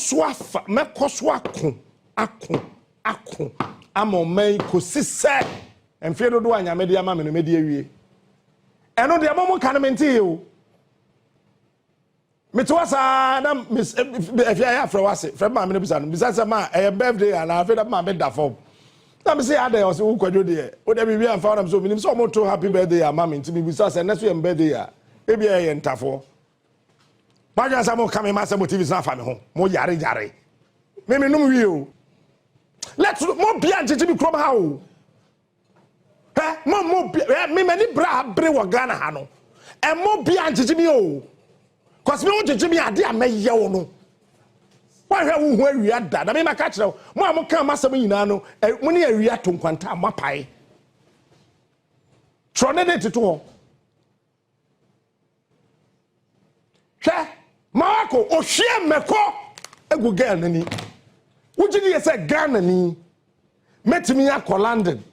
so afa, mɛkɔ so ako, ako, ako ama ɔman yi kɔsi sɛ mfeɛ dodoɔ a Nyame de ama me no mɛdi awie. Ɛno deɛ mo mo ka no mente o. Mete hɔ saa na afei ayɛ afrɛ wase frɛ maame no bisa no bisa sɛ ma ɛyɛ birthday anaa. Afei na maame da fam na me sɛ adɛn? Ɔsɛ wo Kwadwo deɛ wode biribi amfa wo. Nam sɛ menim sɛ ɔmo happy birthday ama me, nti mebisa sɛ ɛnɛ so yɛ birthday a ebi ɛyɛ ntafoɔ madwene sɛ mo ka me ma sɛ mo TV so afa me ho mo yare yare me me nom wie o. Let mo bia nkyekye mi kurom ha o. Hɛ, mo mo bia ɛ me m'ani bra abere wɔ Ghana ha no, ɛmo bia nkyekye mi o, kɔsi mi wo nkyekye mi ade a mɛyɛ wo no, wahwɛ wo ho awia da. Na me ma ka kyerɛ wo, mo a mo ka masɛm nyinaa no ɛ, mo ne awia to nkwanta a mo apae twerɛ ne de tete hɔ. Hwɛ, Marako ohwie mmɛkɔ egu girl n'ani. Wogye di yɛ sɛ Ghana ni mɛtumi akɔ London,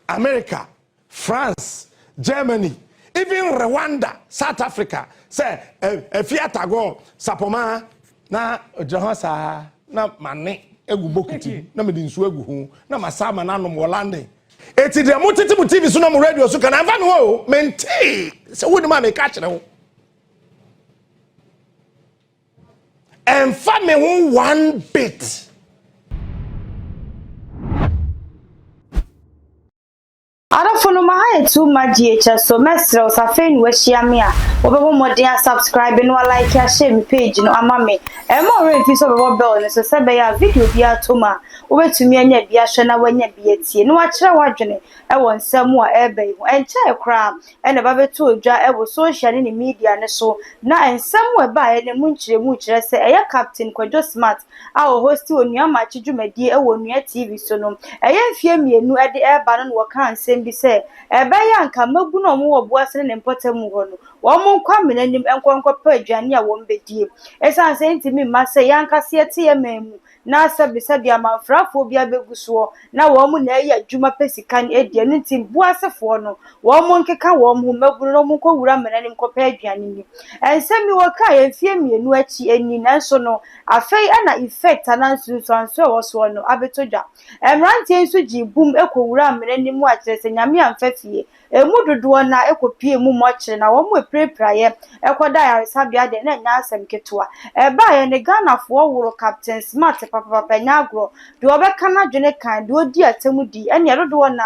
America, France, Germany, even Rwanda, South Africa, sɛ ɛ efi atagɔ sapɔma na ogyina hɔ saa na mane egu bokiti mu na mede nsuo egu ho na masa ama n'anom wɔ London? Eti deɛ mo tete mo TV so na mo radio so kana nfa mi hɔ o, mente sɛ wonim a meka kyerɛ wo, ɛnfa me ho one bit. Adɔfo no, ma ha yɛ Too Much GHS, so mɛsrɛ wo sɛ afei ne wahyia me a, wobɛbɔ mmɔden asubscribe na walike ahyɛ me page no ama me. Ɛmma wo werɛ mfi sɛ wobɛbɔ bell no so sɛ ɛbɛyɛ a video bi ato mu a, wobɛtumi anya bi ahwɛ na woanya bi atie na wakyerɛ w'adwene wɔ nsɛm a ɛreba yi ho. Ɛnkyɛe koraa na ɛba bɛtɔɔ dwa wɔ social ne ne media no so, na nsɛm a ɛbaeɛ no mu nkyerɛmu kyerɛ sɛ ɛyɛ Captain Kwadwo Smart a ɔhosti Onua Makye dwumadie wɔ Onua TV so no. Ɛyɛ mfeɛ 2 de reba no na wɔkaa nsɛm bi sɛ ɛbɛyɛ a anka mmabunu a wɔwɔ Obuasi ne ne mpɔtam hɔ no, wɔn nkɔ amena nim nkɔ nkɔpɛ aduane a wɔbɛdie. Ɛsiane sɛ ɛntumi mma sɛ yɛn ankasa yɛte yɛn man mu na sɛbesɛbe amanfrafoɔ bi abɛgu soɔ na wɔn na ɛyɛ adwuma pɛ sika no adi, ɛno nti Boasefoɔ no, wɔn nkeka wɔn ho mmabunu na wɔn nkɔwura amena nim kɔpɛ aduane ni. Nsɛm yi wɔkaeɛ mfeɛ 2 akyi ni, nanso no afei ɛna effect anaa nsunsuansoɔ a ɛwɔ soɔ no abɛtɔ dwa. Mmeranteɛ nso gyee bum kɔwura amena nim a kyerɛ sɛ Nyame amfa fie. Emu dodoɔ no ara kɔpuee mu mmɔkyere na wɔn apirapiraeɛ kɔda ayaresabea deɛ, na ɛnyɛ asɛm ketewa. Ɛbaeɛ no, Ghanafoɔ woro Captain Smart papapapa, ɛnyɛ agorɔ. Deɛ ɔbɛka n'adwene kan, deɛ ɔdi atɛm di, ɛnneɛ dodoɔ no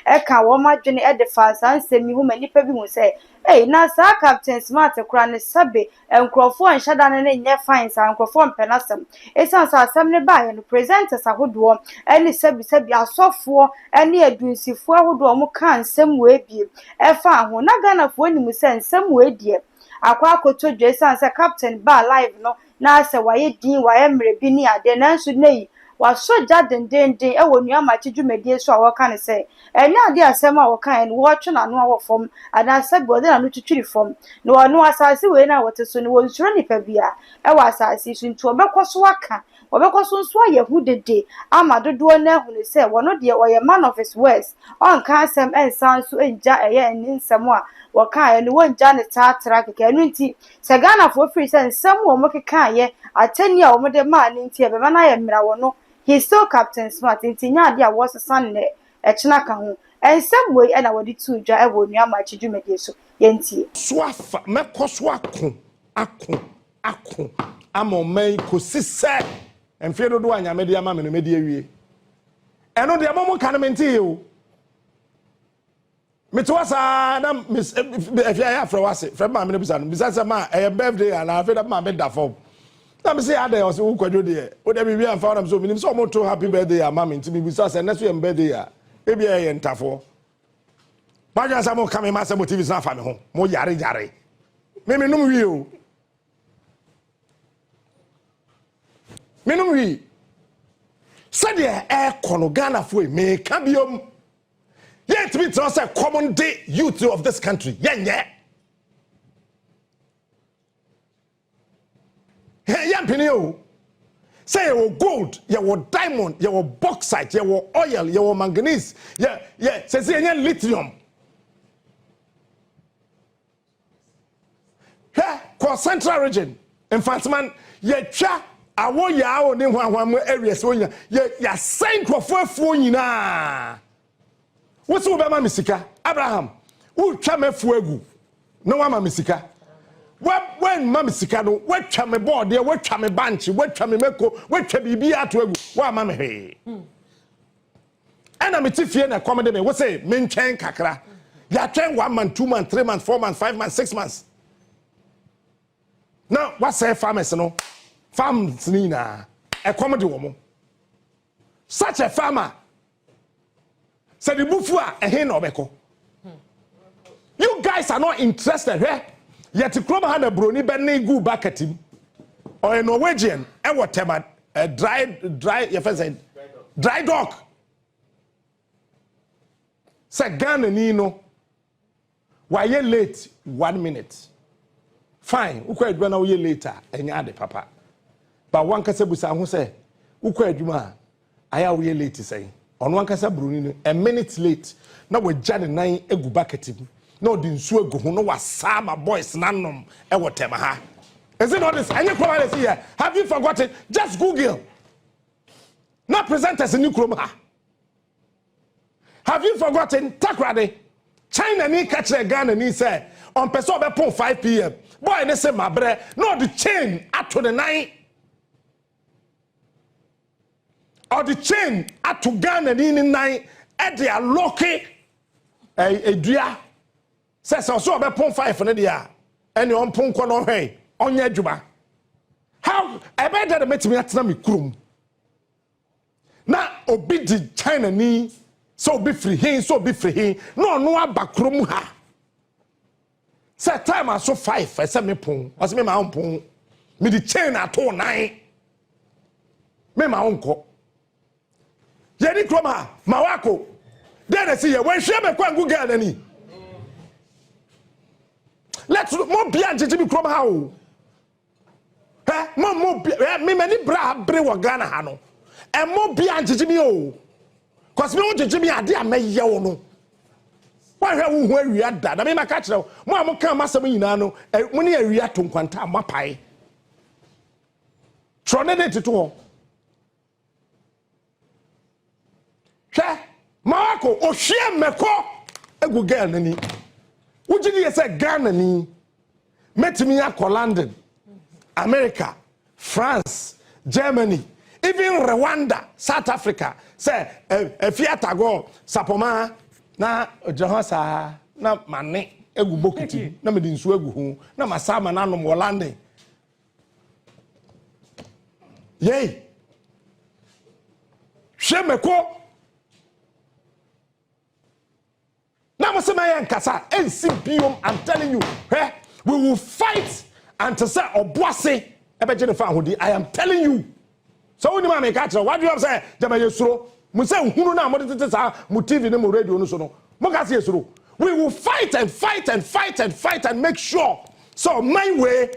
ara ka wɔn adwene de faa saa nsɛm yi ho ma nnipa bi hu sɛ, ei, na saa Captain Smart koraa no, sɛbe nkurɔfoɔ nhyɛ da ne no nyɛ fine saa, nkurɔfoɔ mpɛ n'asɛm. Ɛsiane sɛ asɛm no baeɛ no, presenters ahodoɔ ne sɛbisɛbi asɔfoɔ ne adunsifoɔ ahodoɔ a wɔkaa nsɛm wei bi ɛfaa ho. Na Ghanafoɔ nim sɛ nsɛm wei deɛ akɔ akɔtɔ dwa, ɛsiane sɛ Captain baa live no na sɛ wayɛ din, wayɛ mmerɛ bi ne adeɛ, nanso nnɛ yi wasɔ gya dendenden wɔ Nua Makye dwumadie so a wɔka no sɛ ɛnyɛ adeɛ asɛm a wɔkaeɛ no wɔretwe n'ano awɔ fam anaasɛ bi ɔde n'ano twitwiri fam, na ɔno asase wei no a wɔte so no, wɔnsuro nipa biara ɛwɔ asase yi so, nti wɔbɛkɔ so aka, wɔbɛkɔ so nso ayɛ ho dede ama dodoɔ no ahunu sɛ wɔno deɛ ɔyɛ man of his words, ɔnka asɛm nsan nso ngya ɛyɛ ne nsɛm a wɔkaeɛ no, wɔngya ne taatra kɛkɛ. Ɛno nti sɛ Ghanafoɔ firi sɛ nsɛm a wɔkekaeɛ, atɛnni a wɔde maa no nti ɛbɛma no ayɛ mmerɛ wɔ no, he is still Captain Smart, nti nyɛ adeɛ a wɔsesa nnɛ ɛkyena ka ho. Nsɛm wei ɛna wɔde too dwa ɛwɔ Onua Makye dwumadie so. Yɛntie. So afa, mɛkɔ so ako, ako, ako ama ɔman yi kɔsi sɛ mfeɛ dodoɔ a Nyame de ama me no mɛdi awie. Ɛno deɛ mo mo ka no mente o. Mete hɔ saa na afei ayɛ afrɛ wase frɛ maame no bisa no bisa sɛ ma ɛyɛ birthday anaa. Afei na maame da fam na me sɛ adɛn? Ɔsɛ wo Kwadwo deɛ wode biribi amfa wo. Nam sɛ menim sɛ ɔmo to happy birthday ama me, nti mebisa sɛ ɛnɛ so yɛ birthday a ebi ɛyɛ ntafoɔ madwene sɛ mo ka me ma sɛ mo TV so afa me ho mo yare yare me me nom wie o, menom wie. Sɛdeɛ ɛrekɔ no, Ghanafoɔ yi, meka biom, yɛntumi ntena sɛ common day youth of this country. Yɛnyɛ yɛmpene o sɛ yɛwɔ gold, yɛwɔ diamond, yɛwɔ bauxite, yɛwɔ oil, yɛwɔ manganese, yɛ yɛ sɛ sɛ yɛnyɛ lithium. Hwɛ, kɔ Central Region, Mfanteman, yɛtwa. Awɔ yaa o ne hwanhwan mu areas hɔ nyinaa yɛ yɛasɛe nkurɔfoɔ afuo nyinaa. Wo se wobɛma me sika Abraham wotwa m'afuo agu na woama me sika. Woamma me sika no woatwa me bɔɔdeɛ woatwa me bankye woatwa me mako woatwa biribiara ato agu woamma me hwee. Ɛna mete fie na ɛkɔm de me wo se mentwɛn kakra. Yɛatwɛn one month two months three months four months five months six months. Na wasɛe farmers no farms no nyinaa ɛkɔm de wɔn. Such a farmer sɛ ne bufu a ɛhe na ɔbɛkɔ? You guys are not interested hwɛ yɛte kurom ha na buroni bɛne gu bucket mu ɔyɛ Norwegian ɛwɔ tɛma eh, dry dry yɛfɛ sɛ dry dock sɛ Ghana ni no Wayɛ late one minute. Fine, wokɔ adwuma na woyɛ late a, ɛnyɛ ade papa. But wankasa busa ho sɛ, wokɔ adwuma a, ayɛ a woyɛ late sɛn? Ɔno ankasa buroni no, a minute late, na wagya ne nan agu bucket mu, na ɔde nsuo agu ho, na wasa ama boys no anom wɔ tɛm ha. Is it not this? Ɛnyɛ kurom ha na ɛsi yɛ. Have you forgotten? Just Google. Na presenters ni kurom ha. Have you forgotten Takoradi? China ni ka kyerɛ Ghana ni sɛ ɔmpɛ sɛ ɔbɛpon 5pm. Boy ne se mabrɛ na ɔde chain ato ne nan. Ɔde chain ato Ghana ni ne nan ɛde alɔke ɛdua sɛ sɛ ɔsɛ ɔbɛpon 5 no deɛ a ɛne ɔmpon kɔ na ɔhwɛn ɔnyɛ adwuma. How ɛbɛyɛ dɛ na mɛtumi atena me kurom Na obi di China ni sɛ obi firi he sɛ obi firi he na ɔno aba kurom ha sɛ time aso five ɛsɛ me pon ɔsɛ me ma wo mpon me de chain ato nan me ma wo nkɔ yɛni kurom ha ma wako dɛn na ɛsi yɛ wɔnhwɛ mɛkɔ angu girl n'ani let mo bia nkyekye bi kurom ha o. Hɛ mo mo bi hɛ me m'ani bere abere wɔ Ghana ha no. Ɛmo bi angyegye mi o. Cause me wo gyegye mi ade a mɛyɛ wo no. Woahwɛ wo ho awia da na me maka kyerɛ wo. Mo a mo ka m'asɛm nyinaa no mo ne awia to nkwanta a moapae. Twerɛ ne de toto hɔ. Hwɛ Marco ohwie mmɛkɔ egu girl n'ani. Wogye di yɛ sɛ Ghana ni mɛtumi akɔ London, America, France, Germany, even Rwanda, South Africa sɛ efi atagɔ sapɔma na ogyina hɔ saa na mane egu bokiti na mede nsuo agu ho na masa ama no anom wɔ London. Yei. Hwɛ mako. Na mo sɛ mɛyɛ nkasa ɛnsi biom I'm telling you hwɛ we will fight until sɛ ɔboase ɛbɛgye ne fa ahodi I am telling you sɛ wonim a meka kyerɛ wadwene sɛ gyama yɛ suro mo sɛ nhunu no a mode tete saa mo TV ne mo radio no so no mo ka sɛ yɛ suro we will fight and fight and fight and fight and make sure sɛ ɔman wei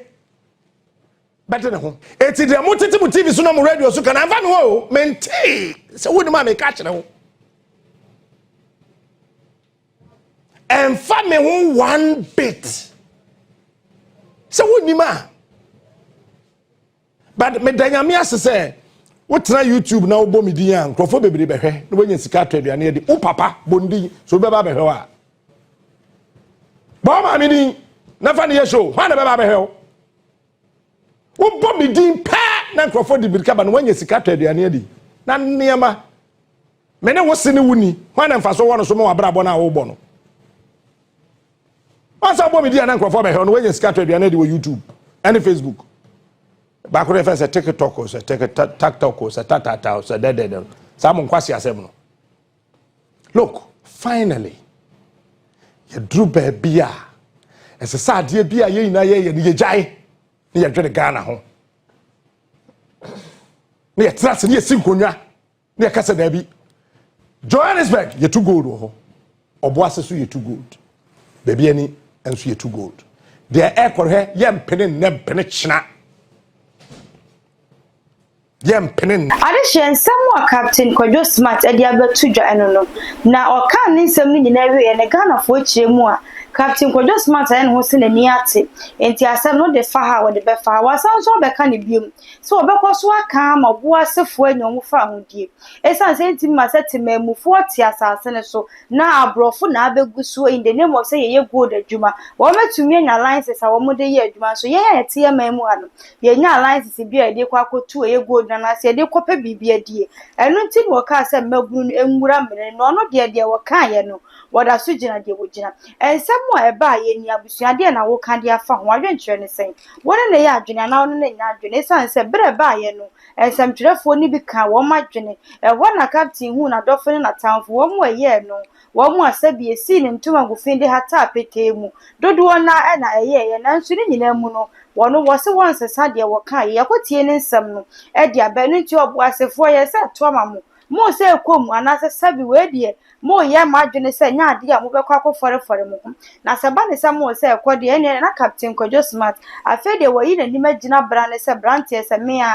bɛde ne ho. Eti deɛ mo tete mo TV so na mo radio so ka na nfa me ho o, mentee sɛ wonim a meka kyerɛ wo. Ɛnfa me ho one bit. Sɛ wonim a. But meda nyame ase sɛ wotena YouTube na wobɔ me din a nkurɔfoɔ bebree bɛhwɛ na woanya sika atɔ aduane adi. Wo papa bɔ ne din so wobɛba abɛhwɛ wo a. Bɔ maame din na fa ne yɛ show hwan na bɛba abɛhwɛ wo. Wobɔ me din pɛɛ na nkurɔfoɔ de mirika ba na woanya sika atɔ aduane adi na nneɛma me ne wo se ne wo ni hwan na mfaso wɔ no so ma wabrabɔ no a wobɔ no. Wɔn sɛ wobɔ me din a na nkurɔfoɔ bɛhwɛ wo na woanya sika atɔ aduane adi wɔ YouTube ɛne Facebook. Baako de fɛn sɛ TikTok o sɛ TikTok o sɛ tatata o sɛ dɛdɛdɛ saa mo nkwasi asɛm no. Look, finally, yɛduru baabi a ɛsɛ sɛ adeɛ bi a yɛn nyinaa yɛyɛ no yɛgyae na yɛdwene Ghana ho na yɛtena ase na yɛsi nkonnwa na yɛka sɛ daabi Johannesburg yɛtu gold wɔ hɔ ɔboase so yɛtu gold baabi ani nso yɛtu gold deɛ ɛkɔhwɛ yɛmpene nnɛ mpene kyena Yɛmpene nnɛ. Adehyeɛ nsɛm a Captain Kwadwo Smart de abɛto dwa ɛno no, na ɔkaa ne nsɛm no nyinaa wieɛ no Ghanafoɔ kyerɛ mu a, Captain Kwadwo Smart ayɛ ne ho sɛ n'ani ate, enti asɛm no de fa ha a wɔde bɛfa ha. Wasan nso abɛka no biom sɛ wɔbɛkɔ so aka ama Ɔboasefoɔ anya wɔn fahodie. Esiane sɛ ɛntumi mma sɛ temanmufoɔ te asase no so na aborɔfo na abɛgu so in the name of sɛ yɛyɛ gold adwuma, wɔatumi anya license a wɔde yɛ adwuma nso yɛn a yɛte yɛn man mu ha no, yɛnnya license bi a yɛde kɔ akɔtu ɛyɛ gold no anaasɛ yɛde kɔpɛ biribi adie. Ɛno nti na wɔkaa sɛ mmabunu no nwura mmara no na ɔno deɛ deɛ wɔkaeɛ no, wɔda so gyina deɛ wɔgyina. Nsɛm a ɛbaeɛ ni abusua deɛ na woka de afa ho adwenkyerɛ ne sɛn? Wo ne no yɛ adwene anaa wo ne no nyɛ adwene? Esiane sɛ berɛ a ɛbaeɛ no, nsɛmtwerɛfoɔ no bi kaa wɔn adwene. Ɛhɔ na Captain huu n'adɔfo ne n'atamfo, wɔn a ɛyɛɛ no, wɔn a sɛbi esii ne ntoma gu fi de hataa petee mu. Dodoɔ no ara na ɛyɛeɛ, nanso ne nyinaa mu no, wɔn wɔse wɔnsesa deɛ wɔkaeɛ. Yɛkɔtie ne nsɛm no de aba. Ɛno nti ɔboasefoɔ yɛ sɛ ɛto ama mo. Mo sɛ ɛkɔ mu anaasɛ sɛbi wei deɛ moyɛ mo adwene sɛ nyɛ adeɛ a mobɛkɔ akɔfɔrefɔre mo ho. Na sɛ ba ne sɛ mo sɛ ɛkɔ deɛ ɛneɛ na Captain Kwadwo Smart afei deɛ wayi n'anim agyina bra ne sɛ branteɛ sɛ me a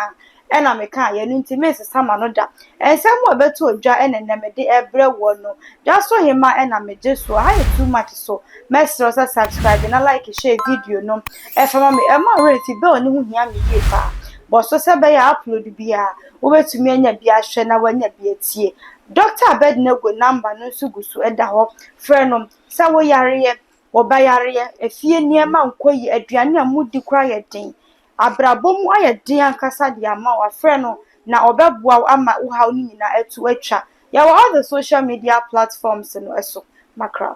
ɛna mekaeɛ no nti mensesa ma no da. Nsɛm a ɛbɛto odwa ɛna nnɛ mede ɛbrɛ wɔ no. Dwa so hema ɛna megye so. Ha yɛ too much so. Mɛsrɛ sɛ subscribe na like share video no. Ɛfa ma me ɛma werɛ fi bell ne ho hia me yie paa. Bɔ so sɛ bɛyɛ upload bi a wobɛtumi anya bi ahwɛ na wanya bi atie. Dr. Abednego number no nso gu so ɛda hɔ. Frɛ no sɛ woyareɛ, wɔba yareɛ, efie nneɛma nkɔ yi, aduane a mudi koraa yɛ den. Abrabɔ mu ayɛ den ankasa de ama wo. Afrɛ no na ɔbɛboa wo ama wo haw no nyinaa atu atwa. Yɛwɔ all the social media platforms no so. Makra.